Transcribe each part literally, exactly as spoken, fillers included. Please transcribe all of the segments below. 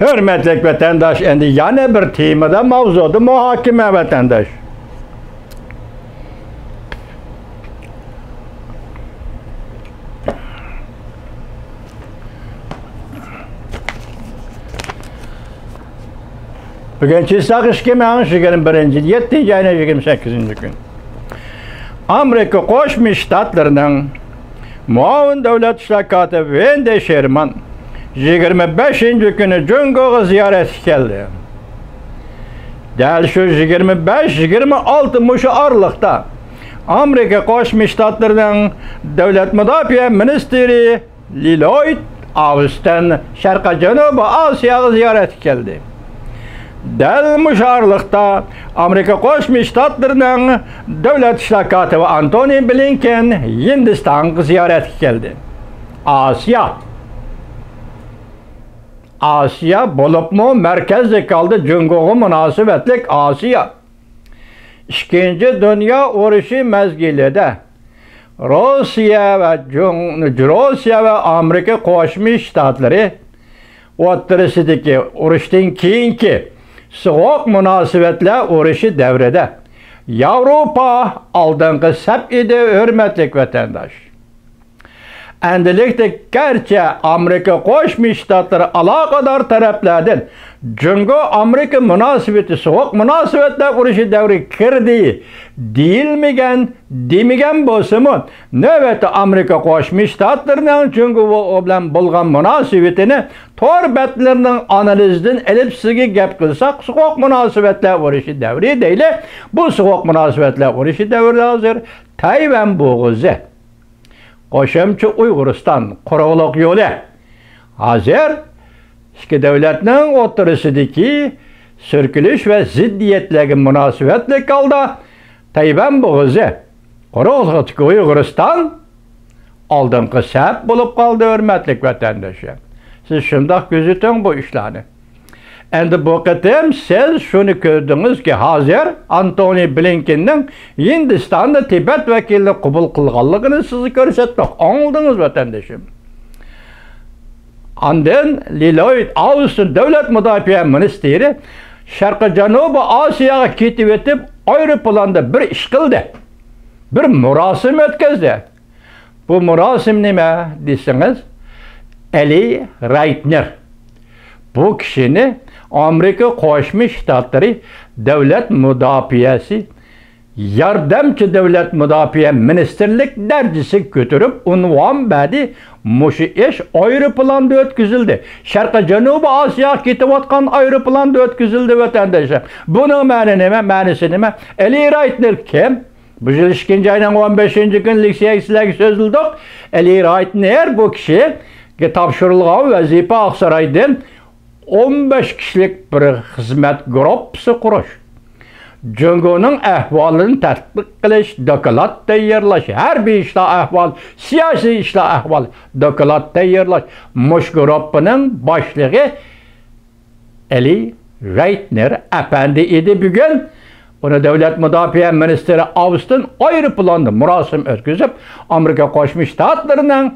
ھۆرمەتلىك ۋەتەنداش، ئەمدى يەنە بىر تېمىدا، ماۋزۇدا مۇھاكىمە، ۋەتەنداش. بۈگۈن چىساق ئىككى مىڭ يىگىرمە بىرىنچى يىل يەتتىنچى ئاينىڭ يىگىرمە سەككىزىنچى كۈنى. ئامېرىكا قوشما شتاتلىرىنىڭ مۇئاۋىن دۆلەت ئىشلار كاتىپى ۋېندى شېرمان يىگىرمە بەشىنچى كۈنى جۇڭگوغا زىيارەتكە كەلدى. دەل شۇ يىگىرمە بەش، يىگىرمە ئالتە مۇشۇ ئارىلىقتا ئامېرىكا قوشما شتاتلىرىنىڭ دۆلەت مۇداپىئە مىنىستىرى لىلويد ئاۋستىن شەرقىي جەنۇبىي ئاسىياغا زىيارەتكە كەلدى. دەل مۇشۇ ئارىلىقتا ئامېرىكا قوشما شتاتلىرىنىڭ دۆلەت ئىشلار كاتىپى ئانتونى بلىنكېن ھىندىستانغا زىيارەتكە كەلدى. ئاسىيا. ئاسىيا بولۇپمۇ مەركەزلىك ھالدا جۇڭگوغا مۇناسىۋەتلىك ئاسىيا. ئىككىنچى دۇنيا ئۇرۇشى مەزگىلىدە روسىيە ۋە جۇڭ-، روسىيە ۋە ئامېرىكا قوشما شتاتلىرى ئوتتۇرىسىدىكى ئۇرۇشتىن كېيىنكى سوغۇق مۇناسىۋەتلەر ئۇرۇشى دەۋرىدە ياۋروپا ئالدىنقى سەپ ئىدى، ھۆرمەتلىك ۋەتەنداش. ئەمدىلىكتە گەرچە ئامېرىكا قوشما شتاتلىرى ئالاقىدار تەرەپلەردىن جۇڭگو ئامېرىكا مۇناسىۋىتى سوغۇق مۇناسىۋەتلەر ئۇرۇشى دەۋرىگە كىردى دېيىلمىگەن، دېمىگەن بولسىمۇ، نۆۋەتتە ئامېرىكا قوشما شتاتلىرىنىڭ جۇڭگو بىلەن بولغان مۇناسىۋىتىنى تور بەتلىرىنىڭ ئانالىزىدىن ئېلىپ سىزگە گەپ قىلساق، سوغۇق مۇناسىۋەتلەر ئۇرۇشى دەۋرى دەيلى. بۇ سوغۇق مۇناسىۋەتلەر ئۇرۇشى دەۋرىدە ھازىر تەيۋەن بوغۇزى، قوشۇمچە ئۇيغۇرىستان قۇرۇقلۇق يولى ھازىر ئىككى دۆلەتنىڭ ئوتتۇرىسىدىكى سۈركىلىش ۋە زىددىيەتلەرگە مۇناسىۋەتلىك ھالدا تەيۋەن بوغۇزى، قۇرۇقلۇقتىكى ئۇيغۇرىستان ئالدىنقى سەپ بولۇپ قالدى، ھۆرمەتلىك ۋەتەنداشلار. سىز شۇنداق كۆزىتىڭ بۇ ئىشلارنى. ئەمدى بۇ قېتىم سىز شۇنى كۆردىڭىزكى، ھازىر ئانتونى بلىنكېننىڭ ھىندىستاندا تىبەت ۋەكىلىنى قوبۇل قىلغانلىقىنى سىزگە كۆرسەتتۇق. ئاڭلىدىڭىز، ۋەتەندىشىم. ئاندىن لىلويد ئاۋستىن دۆلەت مۇداپىئە مىنىستىرى شەرقىي جەنۇبىي ئاسىياغا كېتىۋېتىپ، ئايروپىلاندا بىر ئىش قىلدى. بىر مۇراسىم ئۆتكۈزدى. بۇ مۇراسىم نېمە دېسىڭىز، ئەلى رايتنېر. بۇ كىشىنى ئامېرىكا قوشما شتاتلىرى دۆلەت مۇداپىئەسى، ياردەمچى دۆلەت مۇداپىئە مىنىستىرلىك دەرىجىسىگە كۆتۈرۈپ ئۇنۋان بەردى. مۇشۇ ئىش ئايروپىلاندا ئۆتكۈزۈلدى. شەرقىي جەنۇبىي ئاسىياغا كېتىۋاتقان ئايروپىلاندا ئۆتكۈزۈلدى، ۋەتەنداشلار. بۇنىڭ مەنى نېمە؟ مەنىسى نېمە؟ ئەلى رايتنېر كىم؟ بۇ يىل ئىككىنچى ئاينىڭ ئون بەشىنچى كۈنى لېكسىيەگە سىلەرگە سۆزلىدۇق. ئەلى رايتنېر بۇ كىشىگە تاپشۇرۇلغان ۋەزىپە ئاقسارايدىن ئون بەش كىشىلىك بىر خىزمەت گۇرۇپپىسى قۇرۇش، جۇڭگونىڭ ئەھۋالىنى تەتقىق قىلىش، دوكلات تەييارلاش، ھەربىي ئىشلار ئەھۋالى، سىياسىي ئىشلار ئەھۋالى، دوكلات تەييارلاش. مۇشۇ گۇرۇپپىنىڭ باشلىقى ئەلى رايتنېر ئەپەندى ئىدى. بۈگۈن ئۇنى دۆلەت مۇداپىئە مىنىستىرى ئاۋستىن ئايروپىلاندا مۇراسىم ئۆتكۈزۈپ، ئامېرىكا قوشما شتاتلىرىنىڭ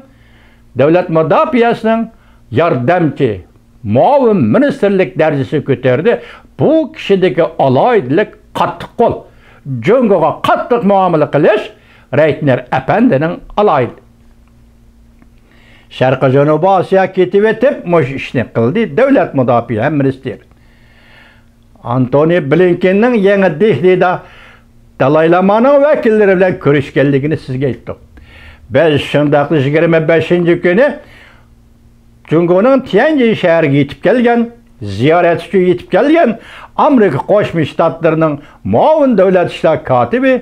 دۆلەت مۇداپىئەسىنىڭ ياردەمچى مۇئاۋىن مىنىستىرلىك دەرىجىسىگە كۆتەردى. بۇ كىشىدىكى ئالاھىدىلىك قاتتىق قول. جۇڭگوغا قاتتىق مۇئامىلە قىلىش رايتنېر ئەپەندىنىڭ ئالاھىدىلىكى. شەرقىي جەنۇبىي ئاسىياغا كېتىۋېتىپ، مۇشۇ ئىشنى قىلدى دۆلەت مۇداپىئە مىنىستىرى. ئانتونى بلىنكېننىڭ يېڭى دېھلىدا دالاي لامانىڭ ۋەكىللىرى بىلەن كۆرۈشكەنلىكىنى سىزگە ئېيتتۇق. بىز شۇنداقلا يىگىرمە بەشىنچى كۈنى جۇڭگونىڭ تيەنجىن شەھىرىگە يېتىپ كەلگەن، زىيارەت ئۈچۈن يېتىپ كەلگەن ئامېرىكا قوشما شتاتلىرىنىڭ مۇئاۋىن دۆلەت ئىشلار كاتىپى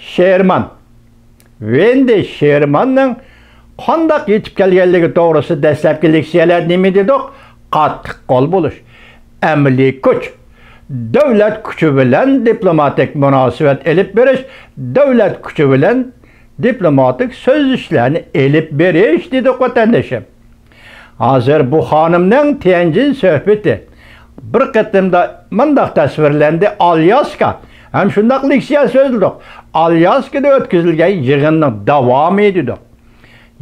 شېرمان، ۋېندى شېرماننىڭ قانداق يېتىپ كەلگەنلىكى توغرىسىدا دەسلەپكى لېكسىيەلەردە نېمە دېدۇق؟ قاتتىق قول بولۇش، ئەمەلىي كۈچ، دۆلەت كۈچى بىلەن دىپلوماتىك مۇناسىۋەت ئېلىپ بېرىش، دۆلەت كۈچى بىلەن دىپلوماتىك سۆزلىشىشلەرنى ئېلىپ بېرىش دېدۇق، ۋەتەندىشىم. ھازىر بۇ خانىمنىڭ تيەنجىن سۆھبىتى بىر قېتىمدا مۇنداق تەسۋىرلەندى، ئالياسكا ھەم شۇنداق لېكسىيە سۆزلىدۇق. ئالياسكىدا ئۆتكۈزۈلگەن يىغىننىڭ داۋامى دېدۇق.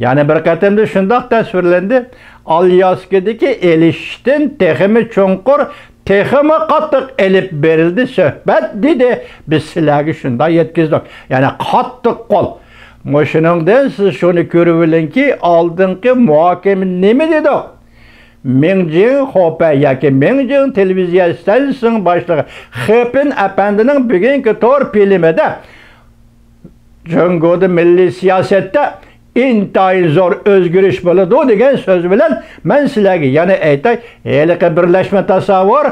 يەنە بىر قېتىمدا شۇنداق تەسۋىرلەندى، ئالياسكىدىكى ئېلىشىشتىن تېخىمۇ چوڭقۇر، تېخىمۇ قاتتىق ئېلىپ بېرىلدى سۆھبەت، دېدى. بىز سىلەرگە شۇنداق يەتكۈزدۇق. يەنى قاتتىق قول. مۇشۇنىڭدىن سىز شۇنى كۆرۈۋېلىڭكى، ئالدىنقى مۇھاكىمە نېمە دېدۇق؟ مىڭجىڭ خوپە ياكى مىڭجىڭ تېلېۋىزىيە ئىستانسىسىنىڭ باشلىقى خېپىن ئەپەندىنىڭ بۈگۈنكى تور فىلىمىدە جۇڭگودا مىللىي سىياسەتتە ئىنتايىن زور ئۆزگىرىش بولىدۇ دېگەن سۆز بىلەن مەن سىلەرگە يەنە ئېيتاي، ھېلىقى بىرلەشمە تەسەۋۋۇر،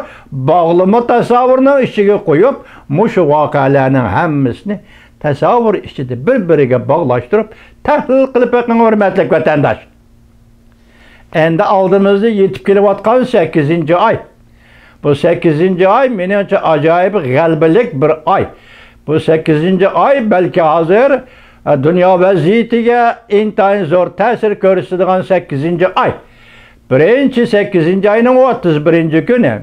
باغلىما تەسەۋۋۇرنىڭ ئىچىگە قويۇپ، مۇشۇ ۋەقەلەرنىڭ ھەممىسىنى تەسەۋۋۇر ئىچىدە بىر-بىرىگە باغلاشتۇرۇپ تەھلىل قىلىپ بېقىڭ، ھۆرمەتلىك ۋەتەنداش. ئەمدى ئالدىمىزدا يېتىپ كېلىۋاتقان سەككىزىنچى ئاي. بۇ سەككىزىنچى ئاي، مېنىڭچە، ئاجايىپ غەلىبىلىك بىر ئاي. بۇ سەككىزىنچى ئاي بەلكى ھازىر، ئە، دۇنيا ۋەزىيىتىگە ئىنتايىن زور تەسىر كۆرسىتىدىغان سەككىزىنچى ئاي. بىرىنچى سەككىزىنچى ئاينىڭ ئوتتۇز بىرىنچى كۈنى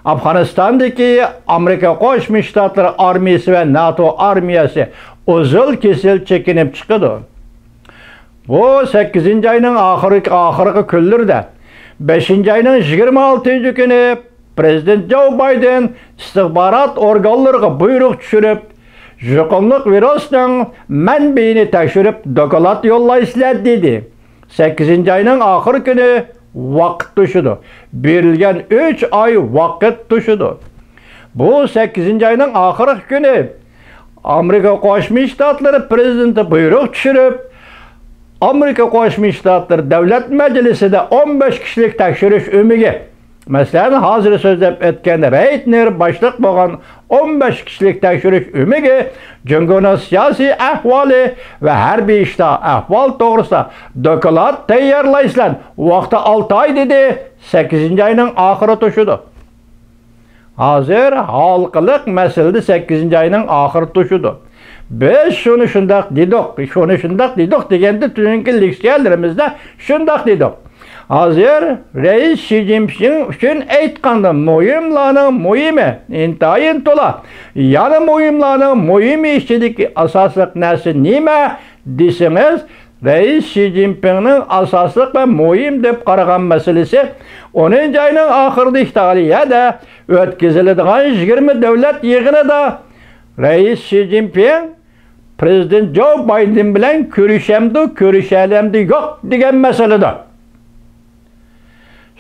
ئافغانىستاندىكى ئامېرىكا قوشما شتاتلىرى ئارمىيىسى ۋە ناتو ئارمىيەسى ئۇزۇل كېسىل چېكىنىپ چىقىدۇ. بۇ سەككىزىنچى ئاينىڭ ئاخىرقى، ئاخىرقى كۈنلىرىدە، بەشىنچى ئاينىڭ يىگىرمە ئالتىنچى كۈنى پرېزىدېنت جو بايدېن ئىستىخبارات ئورگانلىرىغا بۇيرۇق چۈشۈرۈپ، يۇقۇملۇق ۋىرۇسنىڭ مەنبىيىنى تەكشۈرۈپ، دوكلات يوللايسىلەر، دېدى. سەككىزىنچى ئاينىڭ ئاخىرقى كۈنى ۋاقىت توشىدۇ. بېرىلگەن ئۈچ ئاي ۋاقىت توشىدۇ. بۇ سەككىزىنچى ئاينىڭ ئاخىرقى كۈنى ئامېرىكا قوشما شتاتلىرى پرېزىدېنتى بۇيرۇق چۈشۈرۈپ، ئامېرىكا قوشما شتاتلىرى دۆلەت مەجلىسىدە ئون بەش كىشىلىك تەكشۈرۈش ئۆمىكى، مەسىلەن، ھازىر سۆزلەپ ئۆتكەن رېيتنېر باشلىق بولغان ئون بەش كىشىلىك تەكشۈرۈش ئۆمىكى جۇڭگونىڭ سىياسىي ئەھۋالى ۋە ھەربىي ئىشتا ئەھۋال توغرىسىدا دوكلات تەييارلايسىلەر، ۋاقتى ئالتە ئاي، دېدى. سەككىزىنچى ئاينىڭ ئاخىرى توشىدۇ. ھازىر ھالقىلىق مەسىلىدە سەككىزىنچى ئاينىڭ ئاخىرى توشىدۇ. بىز شۇنى شۇنداق دېدۇق، شۇنى شۇنداق دېدۇق دېگەندە، تۈنۈگۈنكى لېكسىيەلىرىمىزدە شۇنداق دېدۇق. ھازىر رەئىس شى جىنپىڭ ئۈچۈن ئېيتقاندا، مۇھىملارنىڭ مۇھىمى ئىنتايىن تولا. يەنە مۇھىملارنىڭ مۇھىمى ئىچىدىكى ئاساسلىق نەرسە نېمە دېسىڭىز، رەئىس شى جىنپىڭنىڭ ئاساسلىق ۋە مۇھىم دەپ قارىغان مەسىلىسى، ئونىنچى ئاينىڭ ئاخىرىدا ئىتالىيەدە ئۆتكۈزۈلىدىغان يىگىرمە دۆلەت يىغىنىدا رەئىس شى جىنپىڭ پرېزىدېنت جو بايدېن بىلەن كۆرۈشەمدۇ، كۆرۈشەلەمدۇ يوق دېگەن مەسىلىدۇر.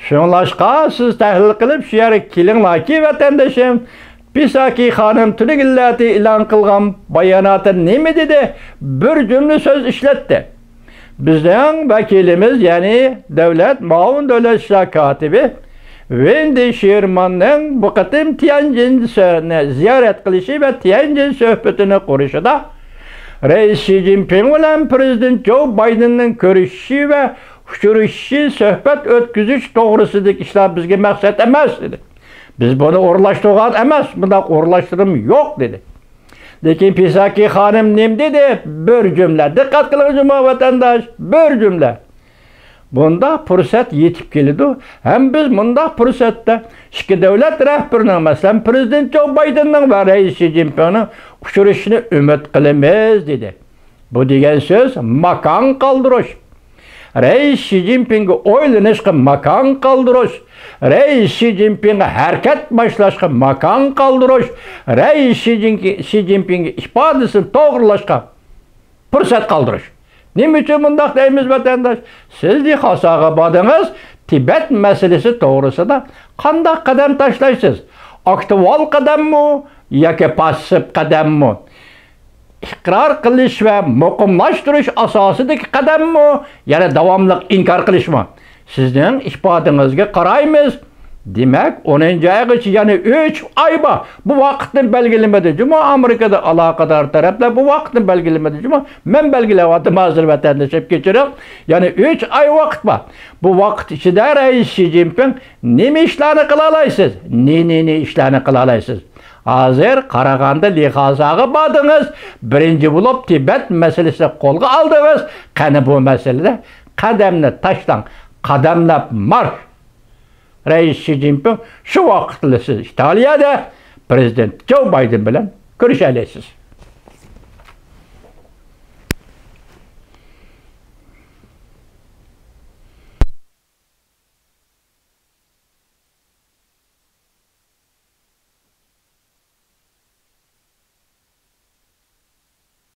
شۇڭلاشقا سىز تەھلىل قىلىپ شۇ يەرگە كېلىڭلاركى، ۋەتەندىشىم، پىساكى خانىم تۈنۈگۈنلەردە ئېلان قىلغان باياناتى نېمە دېدى؟ بىر جۈملە سۆز ئىشلەتتى. بىزنىڭ ۋەكىلىمىز، يەنى دۆلەت، مۇئاۋىن دۆلەت ئىشلار كاتىپى ۋېندى شېرماننىڭ بۇ قېتىم تيەنجىننى زىيارەت قىلىشى ۋە تيەنجىن سۆھبىتىنى قۇرۇشىدا رەئىس شى جىنپىڭ بىلەن پرېزىدېنت جو بايدېننىڭ كۆرۈشۈشى ۋە ئۇچرىشىشى، سۆھبەت ئۆتكۈزۈش توغرىسىدىكى ئىشلار بىزگە مەقسەت ئەمەس، دېدى. بىز بۇنى ئورۇنلاشتۇرغان ئەمەس، بۇنداق ئورۇنلاشتۇرما يوق، دېدى. لېكىن پىساكى خانىم نېمە دېدى؟ بىر جۈملە. دىققەت قىلىڭ، جۇما ۋەتەنداش، بىر جۈملە. بۇنداق پۇرسەت يېتىپ كېلىدۇ ھەم بىز مۇنداق پۇرسەتتە ئىككى دۆلەت رەھبىرىنىڭ، مەسىلەن، پرېزىدېنت جو بايدېننىڭ ۋە رەئىس شى جىنپىڭنىڭ ئۇچرىشىشىنى ئۈمىد قىلىمىز، دېدى. بۇ دېگەن سۆز ماكان قالدۇرۇش. رەئىس شى جىنپىڭگە ئويلىنىشقا ماكان قالدۇرۇش. رەئىس شى جىنپىڭگە ھەرىكەت باشلاشقا ماكان قالدۇرۇش. رەئىس شى جىنكى-، شى جىنپىڭگە ئىپادىسىنى توغرىلاشقا پۇرسەت قالدۇرۇش. نېمە ئۈچۈن بۇنداق دەيمىز، ۋەتەنداش؟ سىز لىخاساغا باردىڭىز، تىبەت مەسىلىسى توغرىسىدا قانداق قەدەم تاشلايسىز؟ ئاكتىۋال قەدەممۇ ياكى پاسسىپ قەدەممۇ؟ ئىقرار قىلىش ۋە مۇقىملاشتۇرۇش ئاساسىدىكى قەدەممۇ، يەنە داۋاملىق ئىنكار قىلىشمۇ؟ سىزنىڭ ئىپادىڭىزگە قارايمىز. دېمەك، ئونىنچى ئايغىچە يەنە ئۈچ ئاي بار. بۇ ۋاقىتنى بەلگىلىمىدى جۇمۇ ئامېرىكىدا ئالاقىدار تەرەپلەر، بۇ ۋاقىتنى بەلگىلىمىدى جۇمۇ. مەن بەلگىلەۋاتىمەن ھازىر، ۋەتەندىشىم، كەچۈرۈڭ. يەنە ئۈچ ئاي ۋاقىت بار. بۇ ۋاقىت ئىچىدە رەئىس شى جىنپىڭ نېمە ئىشلارنى قىلالايسىز؟ نى، نى، نى ئىشلارنى قىلالايسىز؟ ھازىر قاراغاندا لىخاساغا باردىڭىز، بىرىنچى بولۇپ تىبەت مەسىلىسىنى قولغا ئالدىڭىز. قېنى بۇ مەسىلىدە قەدەمنى تاشلاڭ، قەدەملەپ مارش! رەئىس شى جىنپىڭ شۇ ۋاقىتلا سىز ئىتالىيەدە پرېزىدېنت جو بايدېن بىلەن كۆرۈشەلەيسىز.